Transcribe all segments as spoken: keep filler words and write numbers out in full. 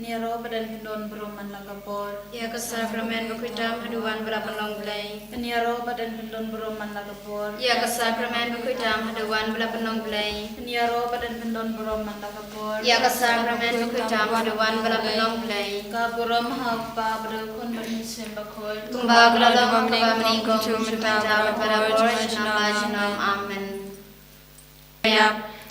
Ïaroh bad yn pyndon burom man la ka por. Ïa ka sakramen bakhuid tam haduh wan ba la pynlong Blei. Ïaroh bad yn pyndon burom man la ka por. Ïa ka sakramen bakhuid tam haduh wan ba la pynlong Blei. Ïaroh bad yn pyndon burom man la ka por. Ïa ka sakramen bakhuid tam haduh wan ba la pynlong Blei. Ka burom ha u Kpa bad u Khun bad u Mynsiem Bakhuid. Kumba ka la long, kumba mynta, kumjuh mynta, bad barabor, junom la junom. Amen. Ïa,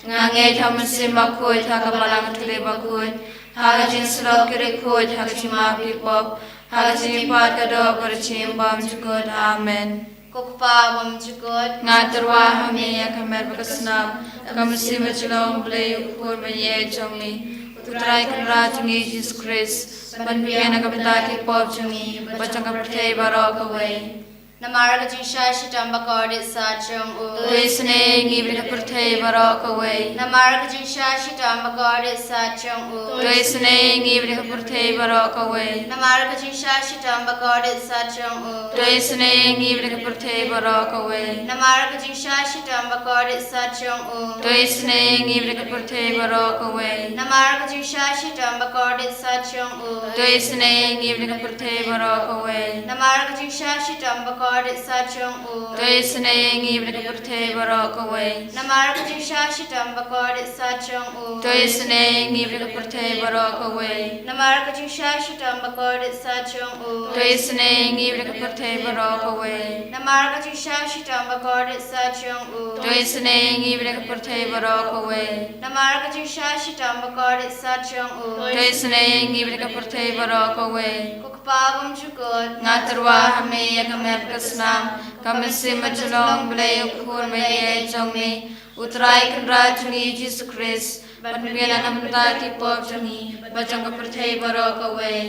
nga ngeit ha u Mynsiem Bakhuid, ha ka Balang Katolik bakhuid, ha ka jingïasyllok ki riewkhuid, ha ka jingmap ki pop, ha ka jingmihpat ka doh bad ka jingbymjukut. Amen. Ko Kpa bymjukut, nga tyrwa ha me ïa ka met bad ka snam ka mynsiem bajylliew U Blei U Khun baïeit jong me, U Trai Kynrad jong ngi Jisu Khrist, ban pynbiang na ka bynta ki pop jong ngi bad jong ka pyrthei baroh kawei. Namar ka jingshah shitom bakordit sat jong u, to isynei ïa ngi bad ïa ka pyrthei baroh kawei. Namar ka jingshah shitom bakordit sat jong u, to isynei ïa ngi bad ïa ka pyrthei baroh kawei. Namar ka jingshah shitom bakordit sat jong u, to isynei ïa ngi bad ïa ka pyrthei baroh kawei. Namar ka jingshah shitom bakordit sat jong u, to isynei ïa ngi bad ïa ka pyrthei baroh kawei. Namar ka jingshah shitom bakordit sat jong u, to isynei ïa ngi bad ïa ka pyrthei baroh kawei. Namar ka jingshah shitom bakordit sat jong u, to isynei ïa ngi bad ïa ka pyrthei baroh kawei. Namar ka jingshah shitom bakordit sat jong u, to isynei ïa ngi bad ïa ka pyrthei baroh kawei. Namar ka jingshah shitom bakordit sat jong u, to isynei ïa ngi bad ïa ka pyrthei baroh kawei. Namar ka jingshah shitom bakordit sat jong u, to isynei ïa ngi bad ïa ka pyrthei baroh kawei. Namar ka jingshah shitom bakordit sat jong u, to isynei ïa ngi bad ïa ka pyrthei baroh kawei. Ko Kpa bymjukut, nga tyrwa ha me ïa ka met ka snam ka mynsiem bajylliew U Blei U Khun baïeit jong me, U Trai Kynrad jong ngi Jisu Khrist, ban pynbiang na ka bynta ki pop jong ngi bad jong ka pyrthei baroh kawei.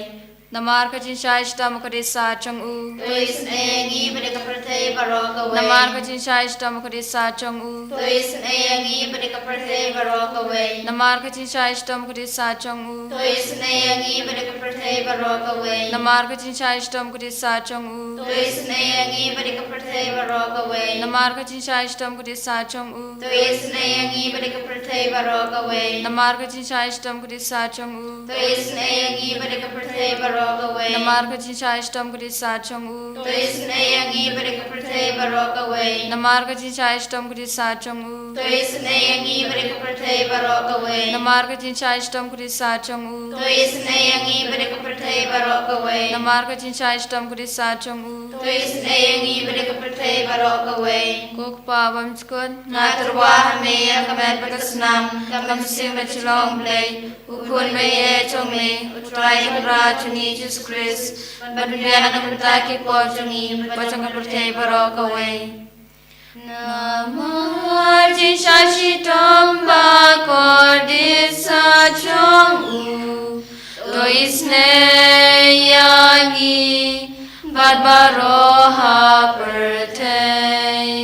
Namar ka jingshah shitom bakordit sat jong u, to isynei ïa ngi bad ïa ka pyrthei baroh kawei. Namar ka jingshah shitom bakordit sat jong u, to isynei ïa ngi bad ïa ka pyrthei baroh kawei. Namar ka jingshah shitom bakordit sat jong u, to isynei ïa ngi bad ïa ka pyrthei baroh kawei. Namar ka jingshah shitom bakordit sat jong u, to isynei ïa ngi bad ïa ka pyrthei baroh kawei. Namar ka jingshah shitom bakordit sat jong u, to isynei ïa ngi bad ïa ka pyrthei baroh kawei. Namar ka jingshah shitom bakordit sat jong u, to isynei ïa ngi bad ïa ka pyrthei baroh kawei. Namar ka jingshah shitom bakordit sat jong u, to isynei ïa ngi bad ïa ka pyrthei baroh kawei. Namar ka jingshah shitom bakordit sat jong u, to isynei ïa ngi bad ïa ka pyrthei baroh kawei. Namar ka jingshah shitom bakordit sat jong u, to isynei ïa ngi bad ïa ka pyrthei baroh kawei. Namar ka jingshah shitom bakordit sat jong u, to isynei ïa ngi bad ïa ka pyrthei baroh kawei. Ko Kpa bymjukut, nga tyrwa ha me ïa ka met bad ka snam ka mynsiem bajylliew U Blei U Khun baïeit jong me, U Trai Kynrad jong ngi Jisu Khrist, ban pynbiang na ka bynta ki pop jong ngi bad jong ka pyrthei baroh kawei. Namar jingshah shitom bakordit sat jong u, to isynei ïa ngi bad baroh ha pyrthei.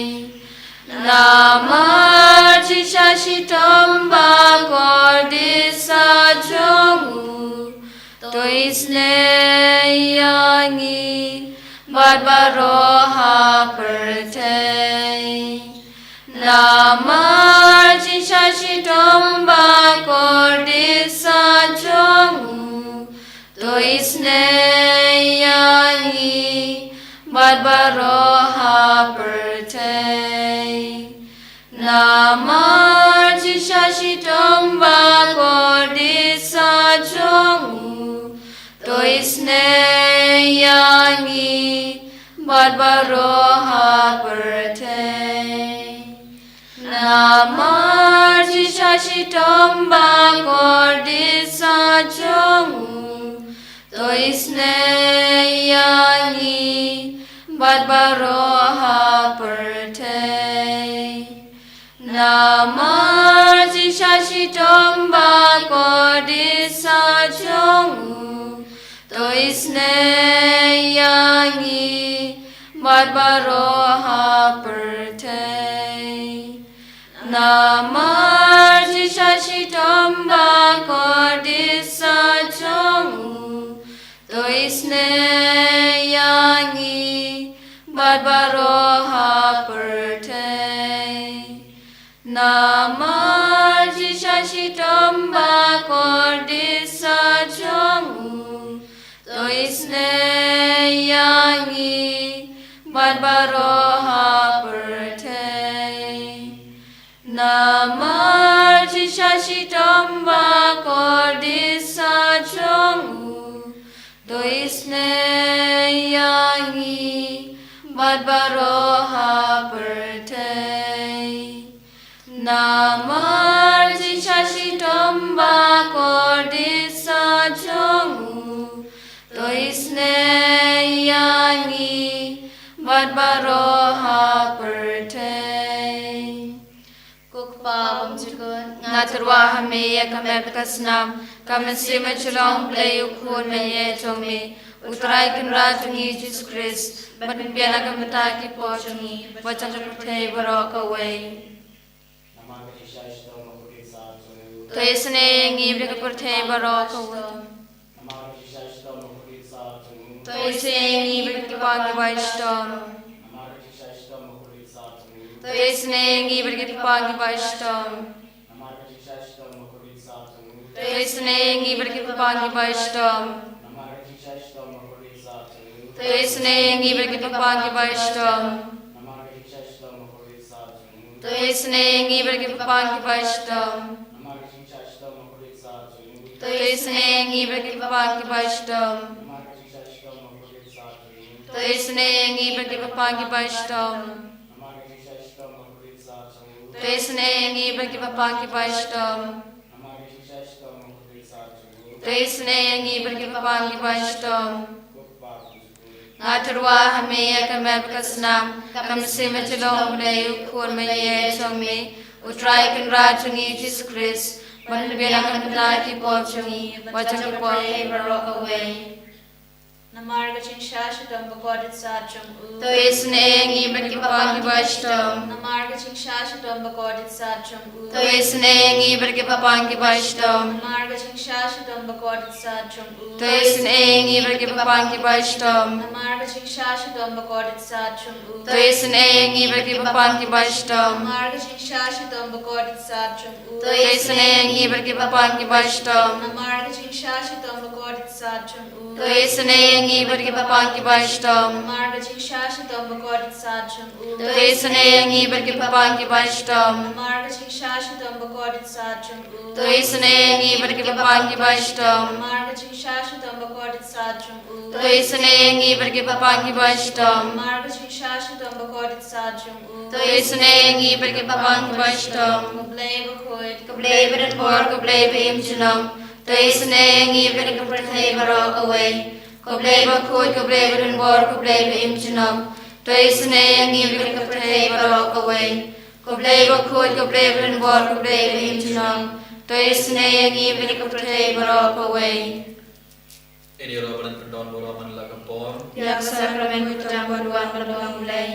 Namar jingshah shitom bakordit sat jong u, to isynei ïa ngi bad baroh ha pyrthei. Namar jingshah shitom bakordit sat jong u, to isynei ïa ngi bad baroh ha pyrthei. Namar jingshah shitom bakordit sat jong u, to isynei ïa ngi bad baroh ha pyrthei. Namar jingshah shitom bakordit sat jong u, to isynei ïa ngi bad baroh ha pyrthei. Namar jingshah shitom bakordit sat jong u, to isynei ïa ngi bad baroh ha pyrthei. Namar jingshah shitom bakordit sat jong u, to isynei ïa ngi bad baroh ha pyrthei. Namar jingshah shitom bakordit sat jong ïa ngi bad baroh ha pyrthei. Namar jingshisha shitom ba kordit sah jong u, to isynei ïa ngi bad baroh ha pyrthei. Namar jingshisha shitom ba kordit sah jong u, to isynei ïa ngi bad baroh ha pyrthei. Ko Kpa bymjukut, nga tyrwa ha me ïa ka met bad ka snam, ka mynsiem bajylliew U Blei U Khun mynjur jong me, U Trai Kynrad jong ngi Jisu Khrist, ban pynbiang na ka bynta ki pop jong ngi bad jong ka pyrthei baroh kawei. To isynei ïa ngi bad ka pyrthei baroh kawei. To isynei ïa ngi bad ki pang kiba shitom. To isynei ïa ngi bad ki pang kiba shitom. To isynei ïa ngi bad ki pang kiba shitom. To isynei ïa ngi bad ki pang kiba shitom. To isynei ïa ngi bad ki pang kiba shitom. To isynei ïa ngi bad ki pang kiba shitom. To isynei ïa ngi bad ki pang kiba shitom. To isynei ïa ngi bad ki pang kiba shitom. To isynei ïa ngi bad ki pang kiba shitom. Nga tyrwa ha me ïa ka met bad ka snam, ka mynsiem bajylliew U Blei U Khun mynjur jong me, U Trai Kynrad jong ngi Jisu Khrist, ban pynbiang na ka bynta ki pop jong ngi bad jong ka pyrthei baroh kawei. Namar ka jingshisha shitom ba kordit sah jong u, to isynei ïa ngi bad ki pang kiba shitom. Namar ka jingshisha shitom ba kordit sah jong u, to isynei ïa ngi bad ki pang kiba shitom. Namar ka jingshisha shitom ba kordit sah jong u, to isynei ïa ngi bad ki pang kiba shitom. Namar ka jingshisha shitom ba kordit sah jong u, to isynei ïa ngi bad ki pang kiba shitom. Namar ka jingshisha shitom ba kordit sah jong u, to isynei ïa ngi bad ki pang kiba shitom. Namar ka jingshisha shitom ba kordit sah jong u, to isynei ïa ngi bad ki pang kiba shitom. Namar ka jingshisha shitom ba kordit sah jong u, to isynei ïa ngi bad ki pang kiba shitom. Namar ka jingshisha shitom ba kordit sah jong u, to isynei ïa ngi bad ki pang kiba shitom. Namar ka jingshisha shitom ba kordit sah jong u, to isynei ïa ngi bad ki pang kiba shitom. Namar ka jingshisha shitom ba kordit sah jong u, to isynei ïa ngi bad ki pang kiba shitom. Ko Blei bakhuid, ko Blei badonbor, ko Blei ba im junom, to isynei ïa ngi bad ka pyrthei baroh kawei. Ko Blei bakhuid, ko Blei badonbor, ko Blei ba im junom, to isynei ïa ngi bad ka pyrthei baroh kawei. Ko Blei bakhuid, ko Blei badonbor, ko Blei ba im junom, to isynei ïa ngi bad ka pyrthei baroh kawei. Ngin ïaroh ban pyndon burom man la ka por. Ïa ka sakramen khuid tam ban wan bad long U Blei.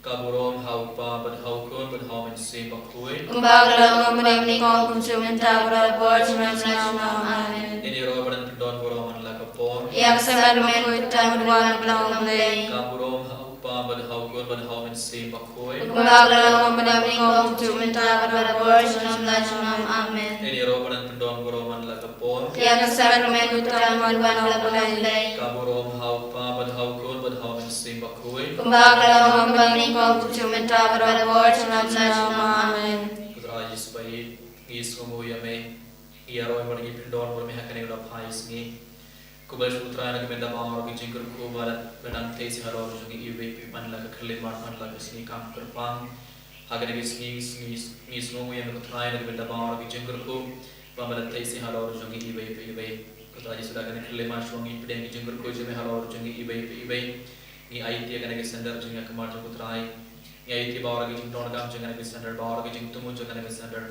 Ka burom ha U Kpa bad ha U Khun bad ha U Mynsiem Bakhuid. Kumba ka la long mynnyngkong, kumjuh mynta bad barabor, junom la junom. Amen. Ngin ïaroh ban pyndon burom man la ka por. Ïa ka sakramen khuid tam ban wan bad long U Blei. Ka burom ha U Kpa bad ha U Khun bad ha U Mynsiem Bakhuid. Kumba ka la long mynnyngkong, kumjuh mynta bad barabor, junom la junom. Amen. Ngin ïaroh ban pyndon burom man la ka por. Ïa ka sakramen khuid tam ban wan bad long U Blei. Ka burom ha U Kpa bad ha U Khun bad ha U Mynsiem Bakhuid. Kumba ka la long mynnyngkong, kumjuh mynta bad barabor, junom la junom. Amen. Ko Trai Jisu ba ïeit, ngi sngewnguh ïa me. Ngi ïaroh bad ngi pyndon burom ha kane ka dap ha ïa sngi. Khublei shibun Trai na ka bynta baroh ki jingkyrkhu ba la dang theh sha halor jong ngi iwei pa iwei man la ka khyllipmat man la ka sngi kam kyrpang. Ha kane ka sngi, sngi, ngi sngewnguh ïa me ko Trai na ka bynta baroh ki jingkyrkhu ba la dang theh sha halor jong ngi iwei pa iwei. Ko Trai Jisu da kane ka khyllipmat shuwa ngi pdiang ki jingkyrkhu jong me halor jong ngi iwei pa iwei. Ngi aiti ïa kane ka sender jong ngi ha khmat jong ko Trai. Ngi aiti baroh ki jingdonkam jong kane ka sender, baroh ki jingthmu jong kane ka sender.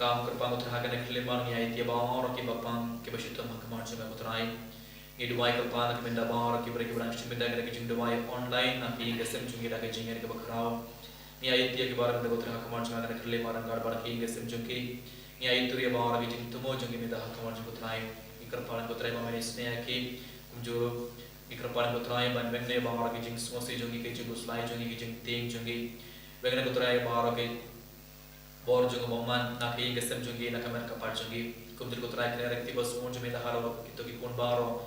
Kam kyrpang ko Trai ha kane ka khyllipmat ngi aiti ïa baroh kiba pang kiba shitom ha khmat jong me ko Trai. Ngi duwai kyrpang na ka bynta baroh ki briew kiba dang shim bynta ïa kane ka jingduwai online na ka ïing ka sem jong ngi da ka jingngeit kaba khraw. Ngi aiti ïa ki baroh mynta ko Trai ha khmat jong me ha kane ka khyllipmat, ryngkat bad ka ïing ka sem jong ki. Ngi aiti ïa baroh ki jingthmu jong ki mynta ha khmat jong ko Trai. Ngi kyrpang ko Trai ba men isynei ïa ki. Kumjuh ruh ngi kyrpang ko Trai ban weng ïa baroh ki jingsngewsih jong ki, ki jingkhuslai jong ki, ki jingtieng jong ki. Weng ko Trai baroh ki bor jong u bymman na ka ïing ka sem jong ki, na ka met ka phad jong ki. Kumjuh ko Trai kane ka riti ba sngewbha jong me da halor kito ki khun baroh.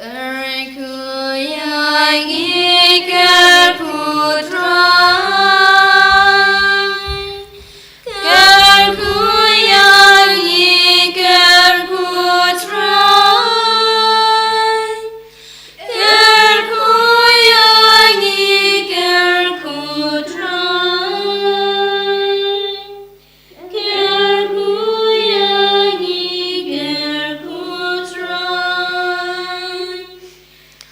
Kyrkhu ïa ngi, kyrkhu Trai. Kyrkhu ïa ngi, kyrkhu Trai. Kyrkhu ïa ngi, kyrkhu Trai. Kyrkhu ïa ngi, kyrkhu Trai.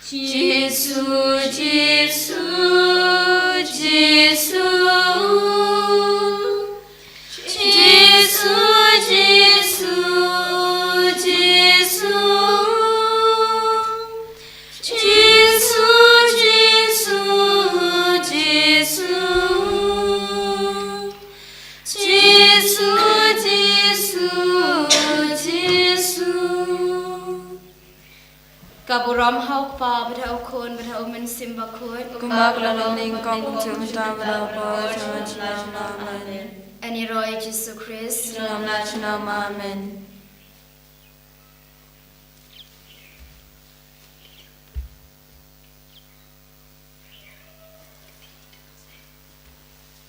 Jisu, Jisu, Jisu. Jisu, Jisu, Jisu. Jisu, Jisu, Jisu. Jisu, Jisu, Jisu. Ka burom ha u Kpa, bad ha u Khun, bad ha u Mynsiem Bakhuid. Kumba ka la long nyngkong, kumjuh mynta, bad ha u por, junom junom. Amen. Ani roi Jisu Khrist. Junom la junom. Amen.